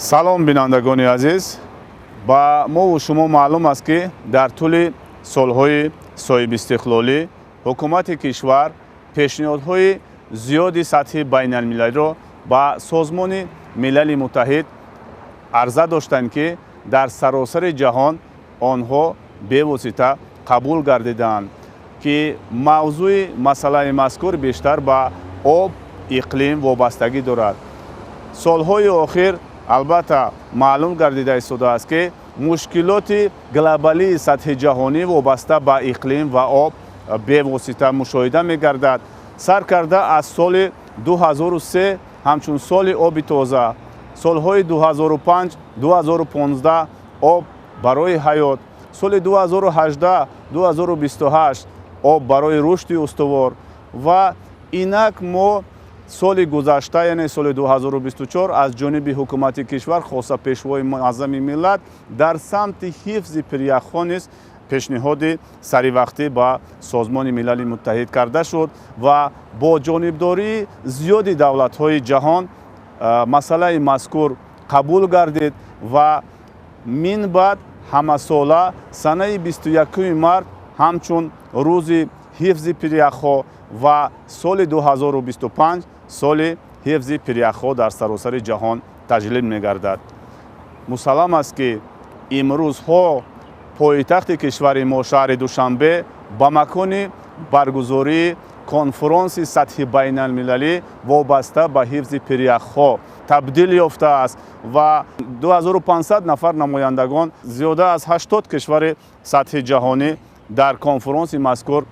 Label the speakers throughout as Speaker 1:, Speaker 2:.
Speaker 1: Салом, бинандагони азиз! Ба мову шумо маълум аст, ки дар тӯли солҳои соҳибистиқлолӣ ҳукумати кишвар пешниҳодҳои зиёди сатҳи байналмилалиро ба Созмони Милали Муттаҳид арза доштанд, ки дар саросари ҷаҳон онҳо бевосита қабул гардидаанд, ки мавзӯи масъалаи мазкур бештар ба об, иқлим вобастагӣ дорад. Солҳои охир, албатта, маълум гардида истодааст, ки мушкилоти глобалии сатҳи ҷаҳонӣ вобаста ба иқлим ва об бевосита мушоҳида мегардад. Сар карда аз соли 2003 ҳамчун соли оби тоза, солҳои 2005, 2015 об барои ҳаёт, соли 2018, 2028 об барои рушди устувор ва инак мо соли гузашта, яъне соли 2024, аз ҷониби ҳукумати кишвар, хоса Пешвои муаззами миллат, дар самти ҳифзи пиряхҳо низ пешниҳоди саривақтӣ ба Созмони Милали Муттаҳид карда шуд ва бо ҷонибдории зиёди давлатҳои ҷаҳон масъалаи мазкур қабул гардид ва минбаъд ҳамасола санаи 21 март ҳамчун рӯзи ҳифзи пиряхҳо ва соли 2025 соли ҳифзи пиряхҳо дар саросари ҷаҳон таҷлил мегардад. Мусаллам аст, ки имрӯзҳо пойтахти кишвари мо, шаҳри Душанбе, ба макони баргузории конфронси сатҳи байналмилалӣ вобаста ба ҳифзи пиряхҳо табдил ёфтааст ва 2500 нафар намояндагон зиёда аз 80 кишвари сатҳи ҷаҳонӣ дар конфронси мазкур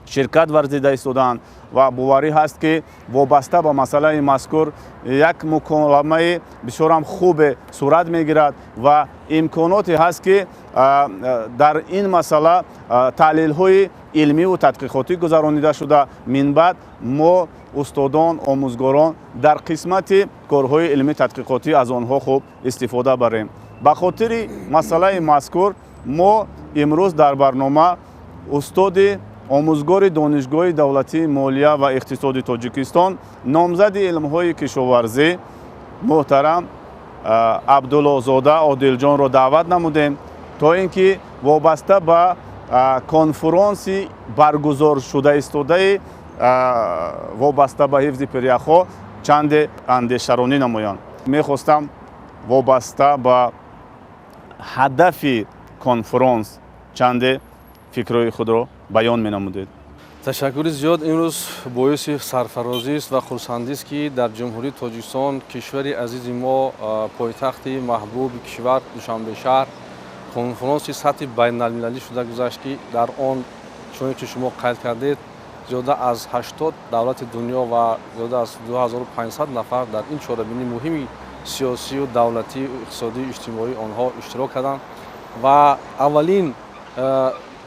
Speaker 1: ширкат варзида истодаанд ва боварӣ ҳаст, ки вобаста ба масъалаи мазкур як муколамаи бисёрам хубе сурат мегирад ва имконоте ҳаст, ки дар ин масъала таҳлилҳои илмиву тадқиқотӣ гузаронида шуда, минбаъд мо, устодон, омӯзгорон, дар қисмати корҳои илмӣ тадқиқотӣ аз онҳо хуб истифода барем. Ба хотири масъалаи мазкур мо имрӯз дар барнома устоди омӯзгори Донишгоҳи давлатии молия ва иқтисоди Тоҷикистон, номзади илмҳои кишоварзӣ муҳтарам Абдуллозода Одилҷонро даъват намудем, то ин ки вобаста ба конфронси баргузоршуда истодаи вобаста ба ҳифзи пиряхҳо чанде андешаронӣ намоянд. Мехостам вобаста ба ҳадафи конфронс чанде фикрҳои худро баён менамудед.
Speaker 2: Ташаккури зиёд. Имрӯз боиси сарфарозист ва хурсандист, ки дар Ҷумҳурии Тоҷикистон, кишвари азизи мо, пойтахти маҳбуби кишвар, Душанбе шаҳр, конфронси сатҳи байналмилалӣ шуда гузашт, ки дар он, чуне ки шумо қайд кардед, зиёда аз 80 давлати дунё ва зиёда аз 2500 нафар дар ин чорабинии муҳими сиёсию давлатию иқтисодию иҷтимоӣ онҳо иштирок карданд. Ва аввалин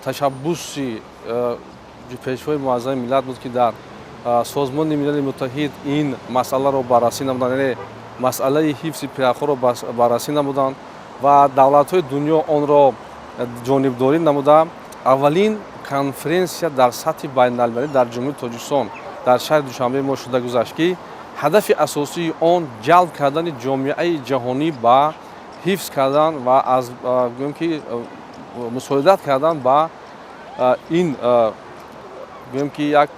Speaker 2: ташаббуси Пешвои муаззами миллат буд, ки дар Созмони Милали Муттаҳид ин масъаларо баррасӣ намуданд, яъне масъалаи ҳифзи пиряхҳоро баррасӣ намуданд ва давлатҳои дунё онро ҷонибдорӣ намуда, аввалин конференсия дар сатҳи байналмилалӣ дар Ҷумҳурии Тоҷикистон, дар шаҳри Душанбе мо шуда гузашт, ки ҳадафи асосии он ҷалб кардани ҷомеаи ҷаҳонӣ ба ҳифз кардан ва аз гӯем ки мусоидат кардан ба ин, гӯем ки, як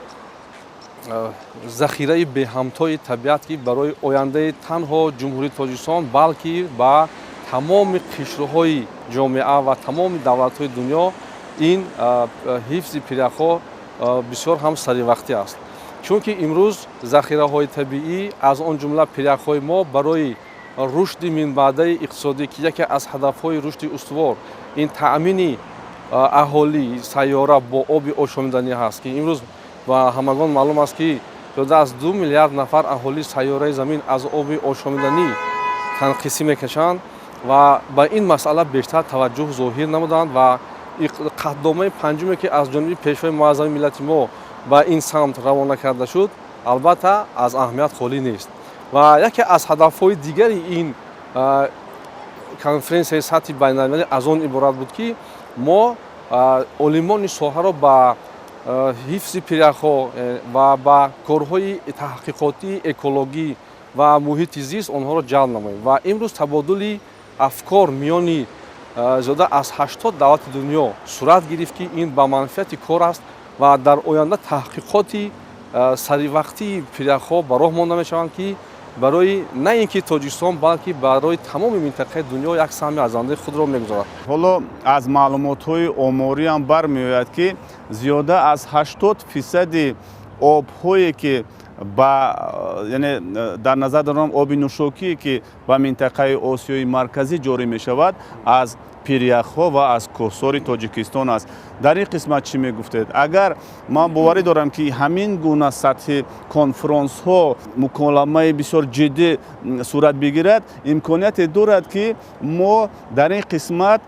Speaker 2: захираи беҳамтои табиат, ки барои ояндаи танҳо Ҷумҳурии Тоҷикистон, балки ба тамоми қишрҳои ҷомеа ва тамоми давлатҳои дунё ин ҳифзи пиряхҳо бисёр ҳам саривақтӣ аст. Чунки имрӯз захираҳои табиӣ, аз он ҷумла пиряхҳои мо, барои рушди минбаъдаи иқтисодӣ, ки яке аз ҳадафҳои рушди устувор ин таъмини аҳолии сайёра бо оби ошомиданӣ ҳаст, ки имрӯз ба ҳамагон маълум аст, ки зиёда аз 2 миллиард нафар аҳолии сайёраи Замин аз оби ошомиданӣ танқисӣ мекашанд ва ба ин масъала бештар таваҷҷӯҳ зоҳир намуданд. Ва қатъномаи панҷуме, ки аз ҷониби Пешвои муаззами миллати мо ба ин самт равона карда шуд, албатта, аз аҳамият холӣ нест. Ва яке аз ҳадафҳои дигари ин конференсияи сатҳи байналмилалӣ аз он иборат буд, ки мо олимони соҳаро ба ҳифзи пиряхҳо ва ба корҳои таҳқиқотии экологӣ. ва муҳити зист онҳоро ҷалб намоем. Ва имрӯз табодули афкор миёни зиёда аз 80 давлати дунё сурат гирифт, ки ин ба манфиати кор аст ва дар оянда таҳқиқоти саривақтии пиряхҳо ба роҳ монда мешаванд, ки барои на ин ки Тоҷикистон, балки барои тамоми минтақаи дунё як саҳми арзандаи худро мегузорад.
Speaker 1: Ҳоло аз маълумотҳои омориам бармеояд, ки зиёда аз 80% обҳое ки ба, яъне дар назар дорам оби нӯшокие ки ба минтақаи Осиёи Марказӣ ҷорӣ мешавад, аз пиряхҳо ва аз кӯҳсори Тоҷикистон аст. Дар ин қисмат чӣ мегуфтед? Агар ман боварӣ дорам, ки ҳамин гуна сатҳи конфронсҳо муколамаи бисёр ҷиддӣ сурат бигирад, имконияте дорад, ки мо дар ин қисмат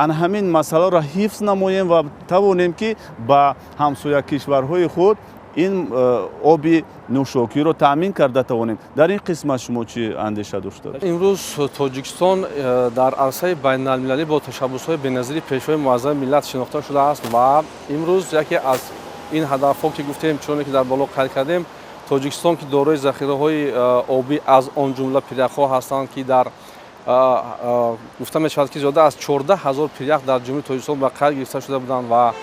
Speaker 1: ан ҳамин масъаларо ҳифз намоем ва тавонем, ки ба ҳамсоя кишварҳои худ ин оби нӯшокиро таъмин карда тавонем. Дар ин қисмат шумо чӣ андеша доштед?
Speaker 2: Имрӯз Тоҷикистон дар арсаи байналмилалӣ бо ташаббусҳои беназири Пешвои Муаззами миллат шинохта шудааст ва имрӯз яке аз ин ҳадафҳо, ки гуфтем, чуноне ки дар боло қайд кардем, Тоҷикистон, ки дорои захираҳои обӣ, аз он ҷумла пиряхҳо ҳастанд, ки дар гуфта мешавад, ки зиёда аз 14 ҳазор пирях дар Ҷумҳурии Тоҷикистон ба қайд гирифта шуда буданд ва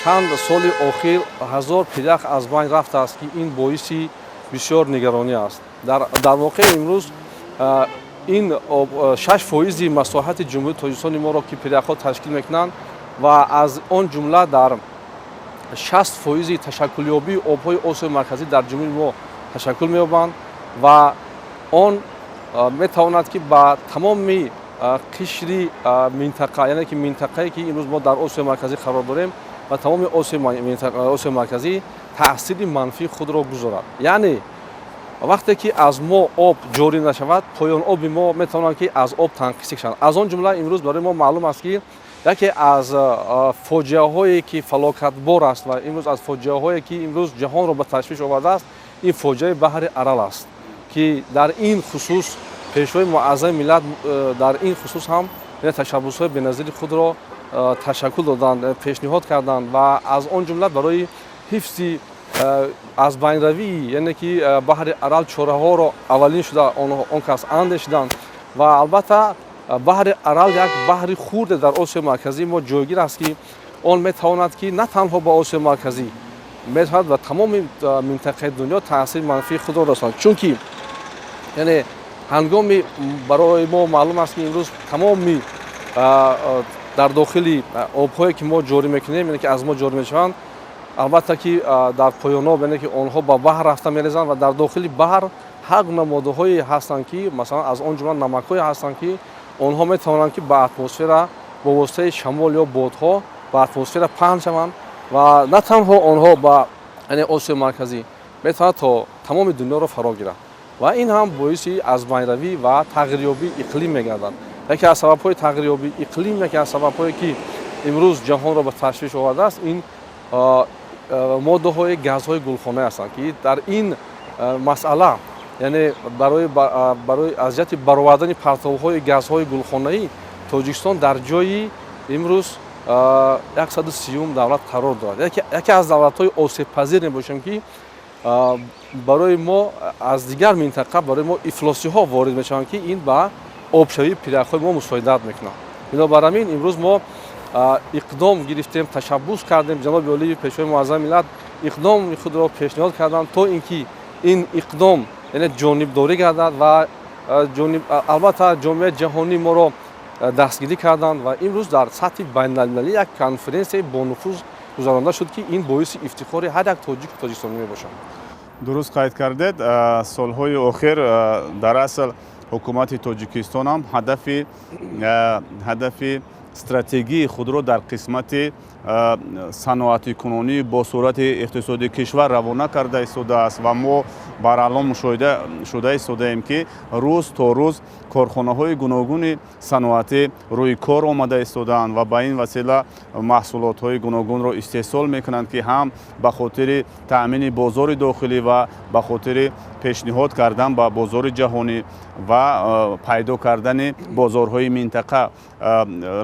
Speaker 2: чанд соли охир 1000 пирях аз байн рафтааст, ки ин боиси бисёр нигаронӣ аст. Дар воқеъ имрӯз ин 6% масоҳати Ҷумҳурии Тоҷикистони моро, ки пиряхҳо ташкил мекунанд, ва аз он ҷумла дар 60% ташаккулёбии обҳои Осиёи Марказӣ дар ҷумҳурии мо ташаккул меёбанд ва он метавонад, ки ба тамоми қишри минтақа, яъне ки минтақае, ки имрӯз мо дар Осиёи Марказӣ қарор дорем, ва тамоми Осиёи Марказӣ таъсири манфии худро гузорад. Яъне вақте ки аз мо об ҷорӣ нашавад, поёноби мо метавонанд, ки аз об танқисӣ шаванд. Аз он ҷумла имрӯз барои мо маълум аст, ки яке аз фоҷиаҳое, ки фалокатбор аст, ва имрӯз аз фоҷиаҳое, ки имрӯз ҷаҳонро ба ташвиш овардааст, ин фоҷиаи баҳри Арал аст, ки дар ин хусус Пешвои Муаззами миллат дар ин хусус ҳам ташаббусҳои беназири худро ташаккул доданд, пешниҳод карданд ва аз он ҷумла барои ҳифзи аз байнравии, яъне ки баҳри Арал, чораҳоро аввалин шуда он кас андешиданд. Ва албатта баҳри Арал як баҳри хурде дар Осиёи Марказии мо ҷойгир аст, ки он метавонад, ки на танҳо ба Осиёи Марказӣ, метавонад ба тамоми минтақаи дунё таъсири манфии худро расонад, чунки яъне ҳангоми барои мо маълум аст, ки имрӯз тамоми дар дохили обҳое, ки мо ҷорӣ мекунем, яъне ки аз мо ҷорӣ мешаванд, албатта ки дар поёноб, яъне ки онҳо ба баҳр рафта мерезанд ва дар дохили баҳр ҳар гуна моддаҳое ҳастанд, ки масалан аз он ҷумла намакҳое ҳастанд, ки онҳо метавонанд, ки ба атмосфера бо воситаи шамол ё бодҳо ба атмосфера паҳн шаванд ва на танҳо онҳо ба, яъне Осиёи Марказӣ, метавонад то тамоми дунёро фаро гирад ва ин ҳам боиси аз байнравӣ ва тағйирёбии иқлим мегардад. Яке аз сабабҳои тағйирёбии иқлим, яке аз сабабҳое, ки имрӯз ҷаҳонро ба ташвиш овардааст, ин моддаҳои газҳои гулхона ҳастанд, ки дар ин масъала, яъне барои аз ҷиҳати баровардани партовҳои газҳои гулхонаӣ Тоҷикистон дар ҷои имрӯз 130-ум давлат қарор дорад. Яке аз давлатҳои осебпазир мебошем, ки барои мо аз дигар минтақа барои мо ифлосиҳо ворид мешаванд, ки ин ба обшавии пиряхҳои мо мусоидат мекунад. Бинобар ҳамин имрӯз мо иқдом гирифтем, ташаббус кардем, ҷаноби олии Пешвои Муаззами миллат иқдоми худро пешниҳод карданд, то ин ки ин иқдом, яъне ҷонибдорӣ гардад ва албатта ҷомеаи ҷаҳонӣ моро дастгирӣ карданд ва имрӯз дар сатҳи байналмилалӣ як конференсияи бонуфуз гузаронда шуд, ки ин боиси ифтихори ҳар як тоҷику тоҷикистонӣ мебошад.
Speaker 1: Дуруст қайд кардед. Солҳои охир дар асл ҳукумати Тоҷикистон ҳам ҳадафи стратегии худро дар қисмати саноатикунонӣ бо суръати иқтисодии кишвар равона карда истодааст ва мо барало мушоҳида шуда истодаем, ки рӯз то рӯз корхонаҳои гуногуни саноатӣ рӯи кор омада истодаанд ва ба ин васила маҳсулотҳои гуногунро истеҳсол мекунанд, ки ҳам ба хотири таъмини бозори дохилӣ ва ба хотири пешниҳод кардан ба бозори ҷаҳонӣ ва пайдо кардани бозорҳои минтақа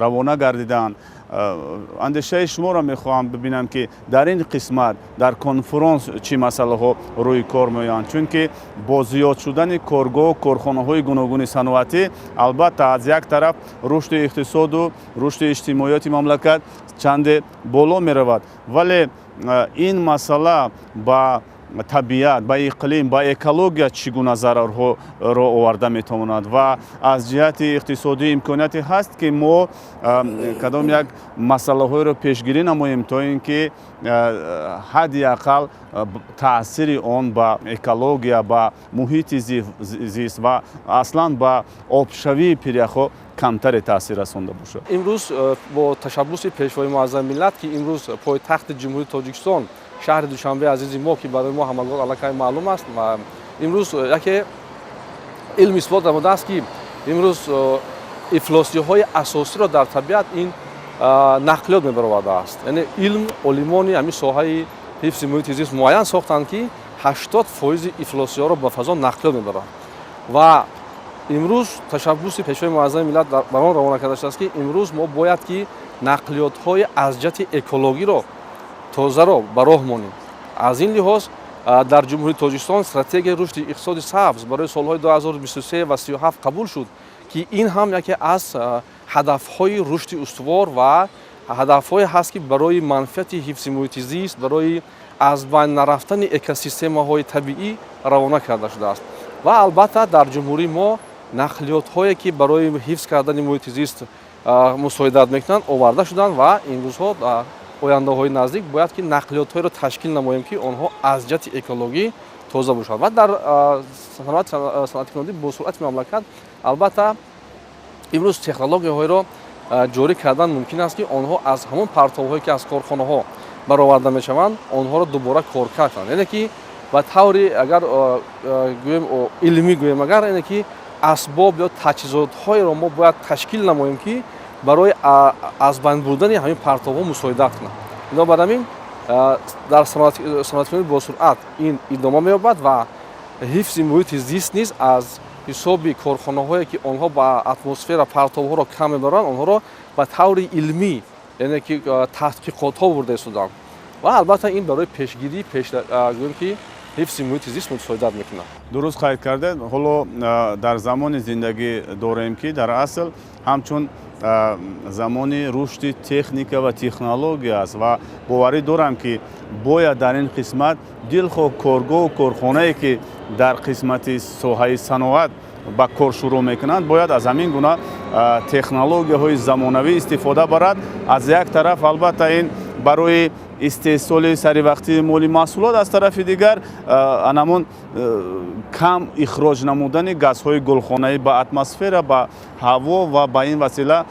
Speaker 1: равона гардидаанд. Андешаи шуморо мехоҳам бибинам, ки дар ин қисмат дар конфронс чӣ масъалаҳо рӯи кор меоянд, чунки бо зиёд шудани коргоҳ, корхонаҳои гуногуни саноатӣ, албатта, аз як тараф рушди иқтисоду рушди иҷтимоиёти мамлакат чанде боло меравад, вале ин масъала ба табиат, ба иқлим, ба экология чӣ гуна зарарҳоро оварда метавонад ва аз ҷиҳати иқтисодӣ имконияте ҳаст, ки мо кадом як масъалаҳоеро пешгирӣ намоем, то ин ки ҳадди ақал таъсири он ба экология, ба муҳити зист ва аслан ба обшавии пиряхҳо камтаре таъсир расонда бошад?
Speaker 2: Имрӯз бо ташаббуси Пешвои муаззами миллат, ки имрӯз пойтахти Ҷумҳурии Тоҷикистон, шаҳри Душанбеи азизи мо, ки барои мо ҳамагон аллакай маълум аст, ва имрӯз яке илм исбот намудааст, ки имрӯз ифлосиҳои асосиро дар табиат ин нақлиёт мебаровардааст. Яъне илм, олимони ҳамин соҳаи ҳифзи муҳити зист муайян сохтанд, ки 80% ифлосиҳоро ба фазо нақлиёт мебарад. Ва имрӯз ташаббуси Пешвои муаззами миллат бар он равона карда шудааст, ки имрӯз мо бояд ки нақлиётҳои аз ҷиҳати экологиро тозаро ба роҳ монем. Аз ин лиҳоз дар Ҷумҳурии Тоҷикистон стратегияи рушди иқтисоди сабз барои солҳои 2023 ва 37 қабул шуд, ки ин ҳам яке аз ҳадафҳои рушди устувор ва ҳадафҳое ҳаст, ки барои манфиати ҳифзи муҳити зист, барои аз байн нарафтани экосистемаҳои табиӣ равона карда шудааст. Ва албатта, дар ҷумҳурии мо нақлиётҳое, ки барои ҳифз кардани муҳити зист мусоидат мекунанд, оварда шуданд ва имрӯзҳо ояндаҳои наздик бояд ки нақлиётҳоеро ташкил намоем, ки онҳо аз ҷиҳати экологӣ тоза бошанд. Ва дар саноаткунонӣ бо суръати мамлакат, албатта, имрӯз технологияҳоеро ҷорӣ кардан мумкин аст, ки онҳо аз ҳамон партовҳое, ки аз корхонаҳо бароварда мешаванд, онҳоро дубора коркард кунанд. Яъне ки ба таври агар гӯем, илмӣ гӯем агар, яъне ки асбоб ё таҷҳизотҳоеро мо бояд ташкил намоем, ки барои аз байн бурдани ҳамин партовҳо мусоидат кунанд. Бинобар ҳамин дар саноаткунонӣ босуръат ин идома меёбад ва ҳифзи муҳити зист низ аз ҳисоби корхонаҳое, ки онҳо ба атмосфера партовҳоро кам мебаранд, онҳоро ба таври илмӣ, яъне ки таҳқиқотҳо бурда истоданд. Ва албатта, ин барои пешгирӣ, гӯем ки ҳифзи муҳити зист мусоидат мекунад.
Speaker 1: Дуруст қайд кардед. Ҳоло дар замони зиндагӣ дорем, ки дар асл ҳамчун замони рушди техника ва технология аст ва боварӣ дорам, ки бояд дар ин қисмат дилхоҳ коргоҳу корхонае, ки дар қисмати соҳаи саноат ба кор шурӯъ мекунанд, бояд аз ҳамин гуна технологияҳои замонавӣ истифода барад. Аз як тараф, албатта, ин барои истеҳсоли саривақтии моли маҳсулот, аз тарафи дигар анамон кам ихроҷ намудани газҳои гулхонаӣ ба атмосфера, ба ҳаво ва ба ин васила,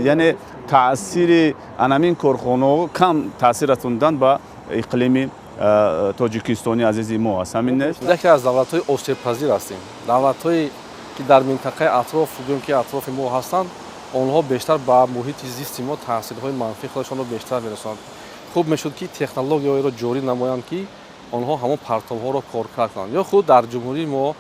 Speaker 1: яъне таъсири анамин корхонаҳо кам таъсир расондан ба иқлими Тоҷикистони азизи мо аст. Ҳамин нест?
Speaker 2: Яке аз давлатҳои осебпазир ҳастем. Давлатҳое, ки дар минтақаи атроф, гӯем ки атрофи мо ҳастанд, онҳо бештар ба муҳити зисти мо таъсирҳои манфии худашонро бештар мерасонанд. Хуб мешуд, ки технологияҳоеро ҷорӣ намоянд, ки онҳо ҳамон партовҳоро коркард кунанд. Ё худ дар ҷумҳурии мо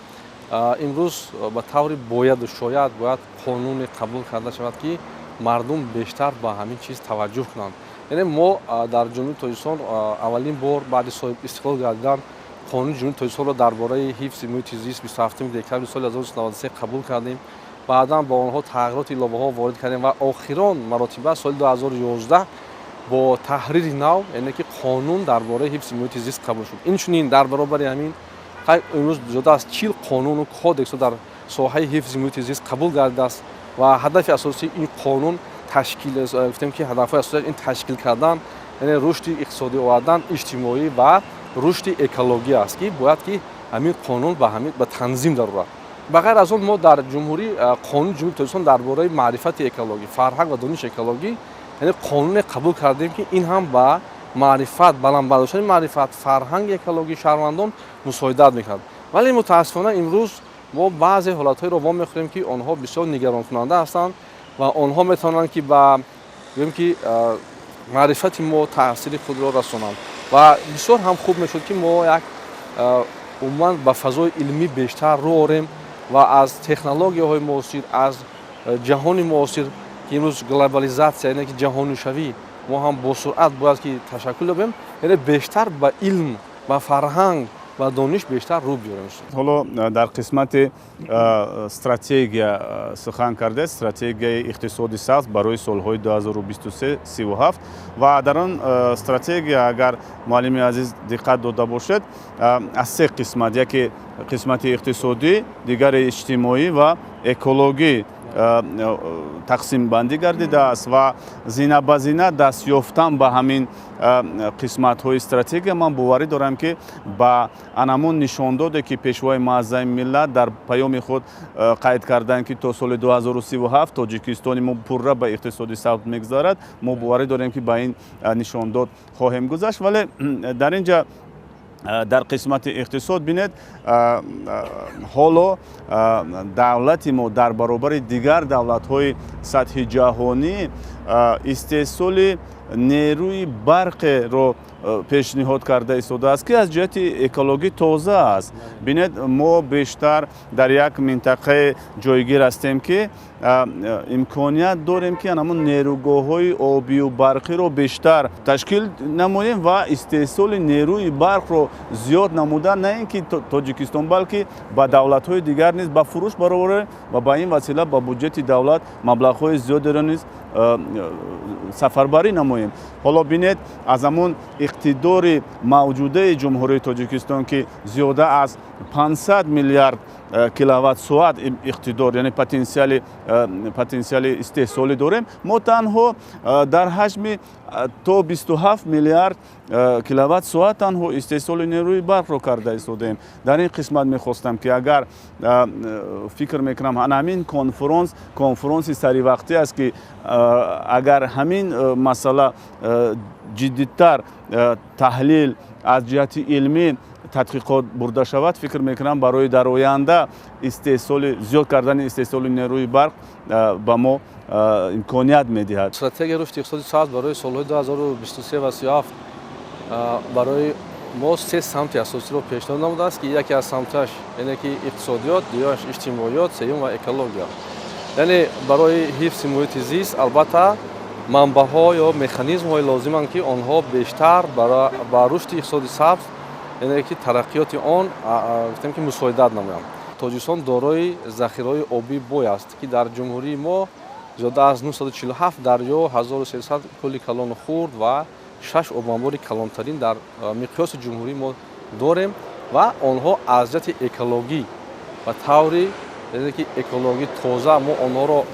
Speaker 2: имрӯз ба таври бояду шояд бояд қонуне қабул карда шавад, ки мардум бештар ба ҳамин чиз таваҷҷӯҳ кунанд. Яъне мо дар Ҷумҳурии Тоҷикистон аввалин бор баъди соҳиб истиқлол гардидан Қонуни Ҷумҳурии Тоҷикистонро дар бораи ҳифзи муҳити зист 27 декабри соли 1993 қабул кардем. Баъдан ба онҳо тағйироти иловаҳо ворид кардем ва охирон маротиба соли 2011 бо таҳрири нав, яъне ки қонун дар бораи ҳифзи муҳити зист қабул шуд. Инчунин дар баробари ҳамин имрӯз зиёда аз 40 қонуну кодексҳо дар соҳаи ҳифзи муҳити зист қабул гардидааст. Ва ҳадафи асосии ин қонун ташкил, гуфтем ки ҳадафҳои асосиаш ин ташкил кардан, яъне рушди иқтисодӣ овардан, иҷтимоӣ ва рушди экологӣ аст, ки бояд ки ҳамин қонун ба ҳамин ба танзим дарорад. Ба ғайр аз он, мо дар ҷумҳурӣ Қонуни Ҷумҳурии Тоҷикистон дар бораи маърифати экологӣ, фарҳанг ва дониши экологӣ, яъне қонуне қабул кардем, ки ин ҳам ба маърифат, баланд бардоштани маърифат, фарҳанги экологии шаҳрвандон мусоидат мекунад. Вале мутаассифона имрӯз мо баъзе ҳолатҳоеро вомехӯрем, ки онҳо бисёр нигаронкунанда ҳастанд ва онҳо метавонанд, ки ба, гӯем ки, маърифати мо таъсири худро расонанд. Ва бисёр ҳам хуб мешуд, ки мо як умуман ба фазои илмӣ бештар рӯ орем ва аз технологияҳои муосир, аз ҷаҳони муосир. Ки имрӯз глобализатсия, яъне ки ҷаҳонишавӣ, мо ҳам бо суръат бояд ки ташаккул ёбем, яъне бештар ба илм, ба фарҳанг, ба дониш бештар рӯ биёрем.
Speaker 1: Ҳоло дар қисмати стратегия сухан кардед, стратегияи иқтисоди сабз барои солҳои 2023-37, ва дар он стратегия, агар муаллими азиз диққат дода бошед, аз се қисмат: яке қисмати иқтисодӣ, дигаре иҷтимоӣ ва экологӣ тақсимбандӣ гардидааст. Ва зина ба зина даст ёфтан ба ҳамин қисматҳои стратегия, ман боварӣ дорам, ки ба анамун нишондоде, ки Пешвои муаззами миллат дар паёми худ қайд карданд, ки то соли 2037 Тоҷикистони мо пурра ба иқтисоди сабз мегузарад, мо боварӣ дорем, ки ба ин нишондод хоҳем гузашт. Вале дар ин ҷа, дар қисмати иқтисод, бинед, ҳоло давлати мо дар баробари дигар давлатҳои сатҳи ҷаҳонӣ истеҳсоли нерӯи барқеро пешниҳод карда истодааст, ки аз ҷиҳати экологӣ тоза аст. Бинед, мо бештар дар як минтақае ҷойгир ҳастем, ки имконият дорем, ки анамун нерӯгоҳҳои обию барқиро бештар ташкил намоем ва истеҳсоли нерӯи барқро зиёд намуда, на ин ки Тоҷикистон, балки ба давлатҳои дигар низ ба фурӯш бароварем ва ба ин васила ба буҷети давлат маблағҳои зиёдеро низ сафарбарӣ намоем. Ҳоло бинед, аз ҳамун иқтидори мавҷудаи Ҷумҳурии Тоҷикистон, ки зиёда аз 500 миллиард киловатт соат иқтидор, яъне потенсиали истеҳсолӣ дорем, мо танҳо дар ҳаҷми то 27 миллиард киловатт соат танҳо истеҳсоли нерӯи барқро карда истодаем. Дар ин қисмат мехостам, ки агар, фикр мекунам, ҳамин конфронс конфронси саривақтӣ аст, ки агар ҳамин масъала ҷиддитар таҳлил, аз ҷиҳати илмӣ тадқиқот бурда шавад, фикр мекунам, барои дар оянда истеҳсоли зиёд кардани истеҳсоли нерӯи барқ ба мо имконият медиҳад.
Speaker 2: Стратегияи рушди иқтисоди сабз барои солҳои 2023 ва 37 барои мо се самти асосиро пешниҳод намудааст, ки яке аз самташ, яъне ки иқтисодиёт, дуюмаш иҷтимоиёт, сеюм ва экология. Яъне барои ҳифзи муҳити зист, албатта, манбаъҳо ё механизмҳои лозиманд, ки онҳо бештар ба рушди иқтисоди сабз, яъне ки тараққиёти он, гуфтем ки мусоидат намоянд. Тоҷикистон дорои захираҳои обии бой аст, ки дар ҷумҳурии мо зиёда аз 947 дарё, 1300 кӯли калону хурд ва шаш обанбори калонтарин дар миқёси ҷумҳурии мо дорем ва онҳо аз ҷиҳати экологӣ ба таври, яъне ки экологӣ тоза, мо онҳоро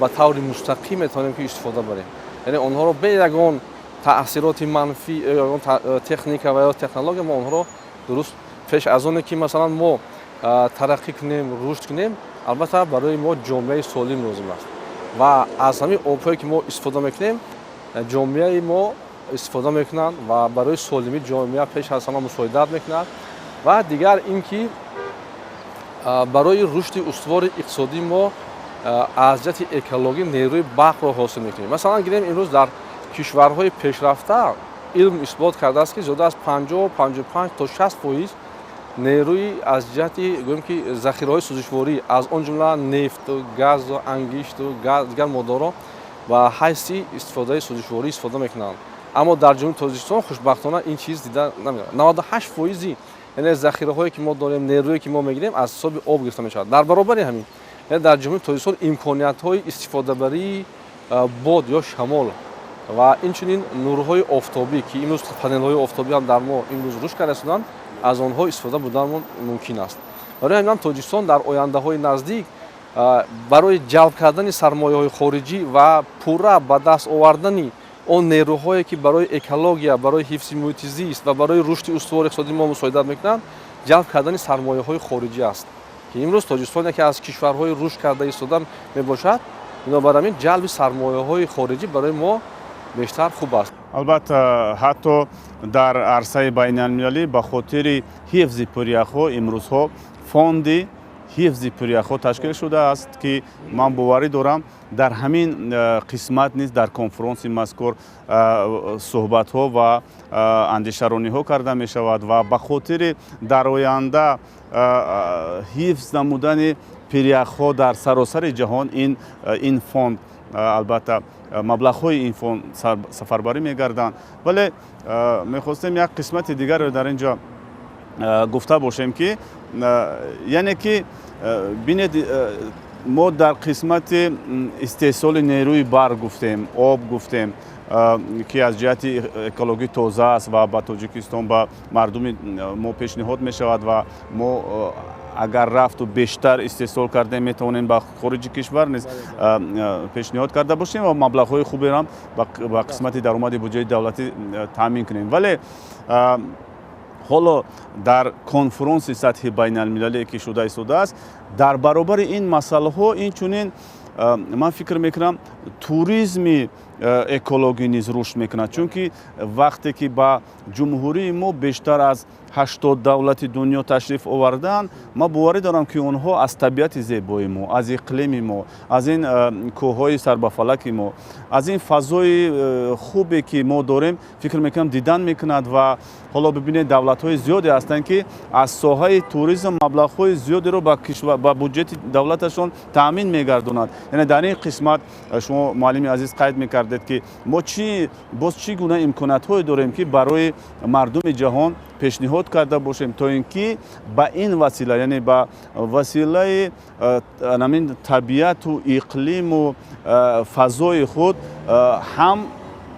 Speaker 2: ба таври мустақим метавонем ки истифода барем, яъне онҳоро бе ягон таъсироти манфӣ, ягон техника ва ё технология мо онҳоро дуруст. Пеш аз оне ки, масалан, мо тараққӣ кунем, рушд кунем, албатта, барои мо ҷомеаи солим лозим аст ва аз ҳамин обҳое, ки мо истифода мекунем, ҷомеаи мо истифода мекунанд ва барои солимии ҷомеа пеш аз ҳама мусоидат мекунад. Ва дигар ин ки барои рушди устувори иқтисодии мо аз ҷиҳати экологӣ нерӯи барқро ҳосил мекунем. Масалан, гирем, имрӯз дар кишварҳои пешрафта илм исбот кардааст, ки зиёда аз 50, 55 то 60% нерӯи аз ҷиҳати, гӯем ки, захираҳои сӯзишворӣ, аз он ҷумла нефту газу ангишту дигар моддаҳоро ба ҳайси истифодаи сӯзишворӣ истифода мекунанд. Аммо дар Ҷумҳурии Тоҷикистон, хушбахтона, ин чиз дида намеравад. 98%-и, яъне захираҳое, ки мо дорем, нерӯе, ки мо мегирем, аз ҳисоби об гирифта мешавад. Дар баробари ҳамин, яъне дар Ҷумҳурии Тоҷикистон имкониятҳои истифодабарии бод ё шамол ва инчунин нурҳои офтобӣ, ки имрӯз панелҳои офтобӣ ҳам дар мо имрӯз рушд карда истоданд, аз онҳо истифода бурдан мумкин аст. Барои ҳамин Тоҷикистон дар ояндаҳои наздик барои ҷалб кардани сармояҳои хориҷӣ ва пурра ба даст овардани он нерӯҳое, ки барои экология, барои ҳифзи муҳити зист ва барои рушди устувори иқтисодии мо мусоидат мекунанд, ҷалб кардани сармояҳои хориҷӣ аст, ки имрӯз Тоҷикистон яке аз кишварҳои рушд карда истода мебошад. Бинобар ҳамин ҷалби сармояҳои хориҷӣ барои мо бештар хуб аст.
Speaker 1: Албатта, ҳатто дар арсаи байналмилалӣ ба хотири ҳифзи пиряхҳо имрӯзҳо фонди ҳифзи пиряхҳо ташкил шудааст, ки ман боварӣ дорам, дар ҳамин қисмат низ дар конфронси мазкур суҳбатҳо ва андешарониҳо карда мешавад ва ба хотири дар оянда ҳифз намудани пиряхҳо дар саросари ҷаҳон ин фонд, албатта, маблағҳои ин фонд сафарбарӣ мегарданд. Вале мехостем як қисмати дигарро дар ин ҷо гуфта бошем, ки яъне ки бинед, мо дар қисмати истеҳсоли нерӯи барқ гуфтем, об гуфтем, ки аз ҷиҳати экологӣ тоза аст ва ба Тоҷикистон, ба мардуми мо пешниҳод мешавад ва мо агар рафту бештар истеҳсол кардем, метавонем ба хориҷи кишвар низ пешниҳод карда бошем ва маблағҳои хуберо ба қисмати даромади буҷаи давлатӣ таъмин кунем. Вале ҳоло дар конфронси сатҳи байналмилалие, ки шуда истодааст, дар баробари ин масъалаҳо инчунин, ман фикр мекунам, туризми экологӣ низ рушд мекунад, чунки вақте ки ба ҷумҳурии мо бештар аз 80 давлати дунё ташриф оварданд, ман боварӣ дорам, ки онҳо аз табиати зебои мо, аз иқлими мо, аз ин кӯҳҳои сарбафалаки мо, аз ин фазои хубе, ки мо дорем, фикр мекунам, дидан мекунад. Ва ҳоло бибинед, давлатҳои зиёде ҳастанд, ки аз соҳаи туризм маблағҳои зиёдеро ба буҷети давлаташон таъмин мегардонад. Яъне дар ин қисмат шумо, муаллими азиз, қайд мекардед, ки мо чӣ боз чӣ гуна имкониятҳое дорем, ки барои мардуми ҷаҳон пешниҳод карда бошем, то ин ки ба ин васила, яъне ба василаи ҳамин табиату иқлиму фазои худ ҳам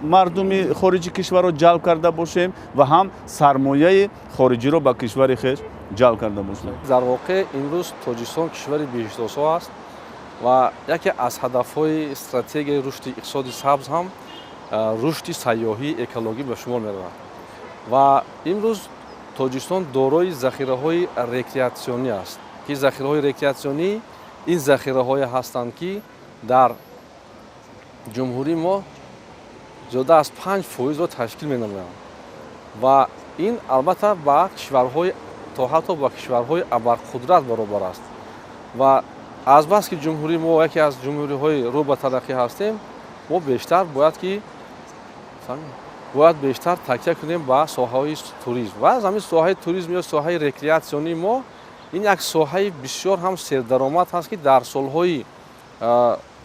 Speaker 1: мардуми хориҷи кишварро ҷалб карда бошем ва ҳам сармояи хориҷиро ба кишвари хеш ҷалб карда бошем.
Speaker 2: Дар воқеъ, имрӯз Тоҷикистон кишвари биҳиштосо аст ва яке аз ҳадафҳои стратегияи рушди иқтисоди сабз ҳам рушди сайёҳии экологӣ ба шумор меравад. Ва имрӯз Тоҷикистон дорои захираҳои рекреатсионӣ аст, ки захираҳои рекреатсионӣ ин захираҳое ҳастанд, ки дар ҷумҳурии мо зиёда аз 5%-ро ташкил менамоянд. Ва ин, албатта, ба кишварҳои, то ҳатто ба кишварҳои абарқудрат баробар аст. Ва азбаски ҷумҳурии мо яке аз ҷумҳуриҳои рӯ ба тараққӣ ҳастем, мо бештар бояд ки бояд бештар такя кунем ба соҳаҳои туризм. Ва аз ҳамин соҳаи туризм ё соҳаи рекреатсионии мо, ин як соҳаи бисёр ҳам сердаромад ҳаст, ки дар солҳои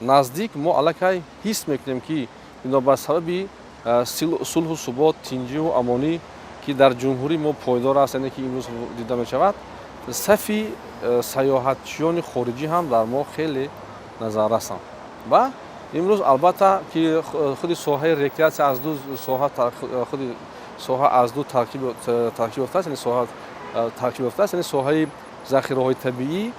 Speaker 2: наздик мо аллакай ҳис мекунем, ки бинобар сабаби сулҳу субот, тинҷиву амонӣ, ки дар ҷумҳурии мо пойдор аст, яъне ки имрӯз дида мешавад, сафи сайёҳатчиёни хориҷӣ ҳам дар мо хеле назаррасанд. Ва имрӯз, албатта, ки худи соҳаи рекреатсия аз ду соҳа, худи соҳа аз ду таркиб ёфтааст, яъне соҳа таркиб ёфтааст, яъне соҳаи захираҳои табиӣ,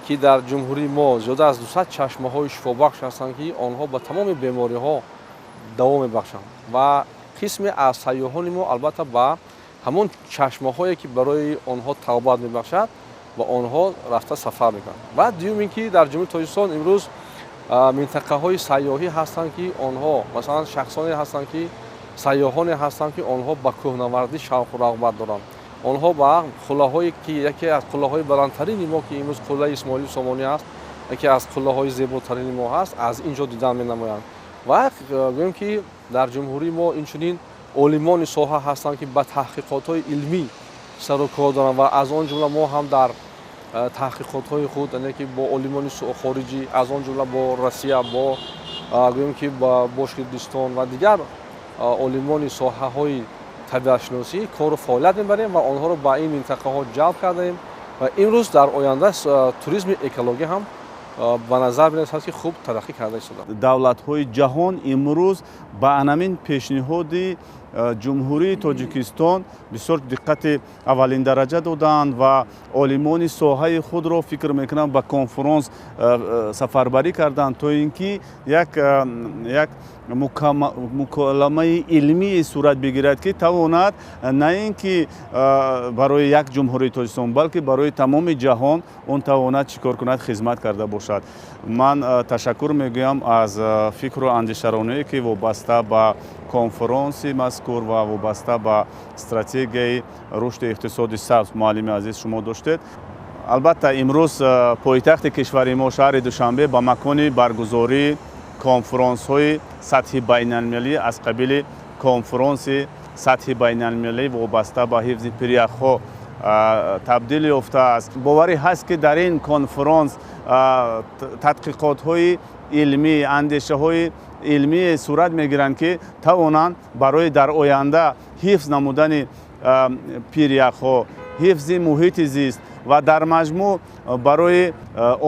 Speaker 2: ки дар ҷумҳурии мо зиёда аз 200 чашмаҳои шифобахш ҳастанд, ки онҳо ба тамоми бемориҳо даво мебахшанд. Ва қисме аз сайёҳони мо, албатта, ба ҳамон чашмаҳое, ки барои онҳо тавбат мебахшад, ба онҳо рафта сафар мекунанд. Ва дуюм ин ки дар Ҷумҳурии Тоҷикистон имрӯз минтақаҳои сайёҳӣ ҳастанд, ки онҳо, масалан, шахсоне ҳастанд, ки сайёҳоне ҳастанд, ки онҳо ба кӯҳнавардӣ шавқу рағбат доранд. Онҳо ба қуллаҳое, ки яке аз қуллаҳои баландтарини мо, ки имрӯз қуллаи Исмоили Сомонӣ аст, яке аз қуллаҳои зеботарини мо ҳаст, аз ин ҷо дидан менамоянд. Ва гӯем, ки дар ҷумҳурии мо инчунин олимони соҳа ҳастанд, ки ба таҳқиқотҳои илмӣ сару кор доранд. Ва аз он ҷумла мо ҳам дар таҳқиқотҳои худ, яъне ки бо олимони хориҷӣ, аз он ҷумла бо Россия, бо, гӯем ки, ба Бошқирдистон ва дигар олимони соҳаҳои табиатшиносӣ кору фаъолият мебарем ва онҳоро ба ин минтақаҳо ҷалб кардаем. Ва имрӯз дар оянда туризми экологӣ ҳам ба назар мерасад, ки хуб тараққӣ карда истодааст.
Speaker 1: Давлатҳои ҷаҳон имрӯз ба анамин пешниҳоди Ҷумҳурии Тоҷикистон бисёр диққати аввалиндараҷа доданд ва олимони соҳаи худро, фикр мекунам, ба конфронс сафарбарӣ карданд, то ин ки як муколамаи илмие сурат бигирад, ки тавонад на ин ки барои як Ҷумҳурии Тоҷикистон, балки барои тамоми ҷаҳон он тавонад чӣ кор кунад, хизмат карда бошад. Ман ташаккур мегӯям аз фикру андешароное, ки вобаста ба конфронси мазкур ва вобаста ба стратегияи рушди иқтисоди сабз, муаллими азиз, шумо доштед. Албатта, имрӯз пойтахти кишвари мо, шаҳри Душанбе, ба макони баргузории конфронсҳои сатҳи байналмилалӣ аз қабили конфронси сатҳи байналмилалӣ, вобаста ба ҳифзи пиряхҳо, табдил ёфтааст. Боварӣ ҳаст, ки дар ин конфронс тадқиқотҳои илмӣ, андешаҳои илмие сурат мегиранд, ки тавонанд барои дар оянда ҳифз намудани пиряхҳо, ҳифзи муҳити зист ва дар маҷмӯъ барои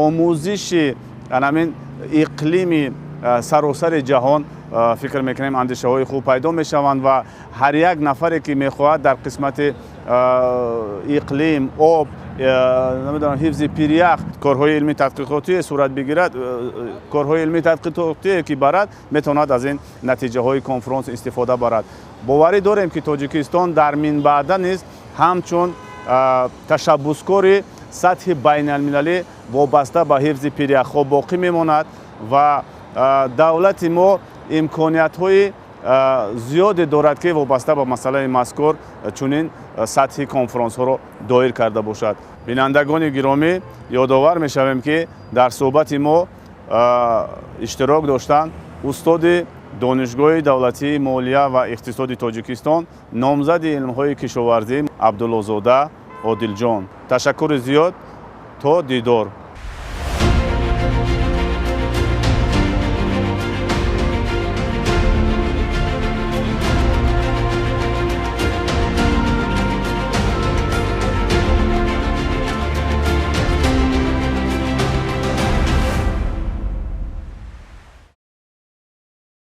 Speaker 1: омӯзиши анамин иқлими саросари ҷаҳон, фикр мекунем, андешаҳои хуб пайдо мешаванд ва ҳар як нафаре, ки мехоҳад дар қисмати иқлим, об, намедонам, ҳифзи пирях корҳои илмии тадқиқотие сурат бигирад, корҳои илмии тадқиқотие ки барад, метавонад аз ин натиҷаҳои конфронс истифода барад. Боварӣ дорем, ки Тоҷикистон дар минбаъда низ ҳамчун ташаббускори сатҳи байналмилалӣ вобаста ба ҳифзи пиряхҳо боқӣ мемонад ва давлати мо имкониятҳои зиёде дорад, ки вобаста ба масъалаи мазкур чунин сатҳи конфронсҳоро доир карда бошад. Бинандагони гиромӣ, ёдовар мешавем, ки дар суҳбати мо иштирок доштанд устоди Донишгоҳи давлатии молия ва иқтисоди Тоҷикистон, номзади илмҳои кишоварзӣ Абдуллозода Одилҷон. Ташаккури зиёд, то дидор.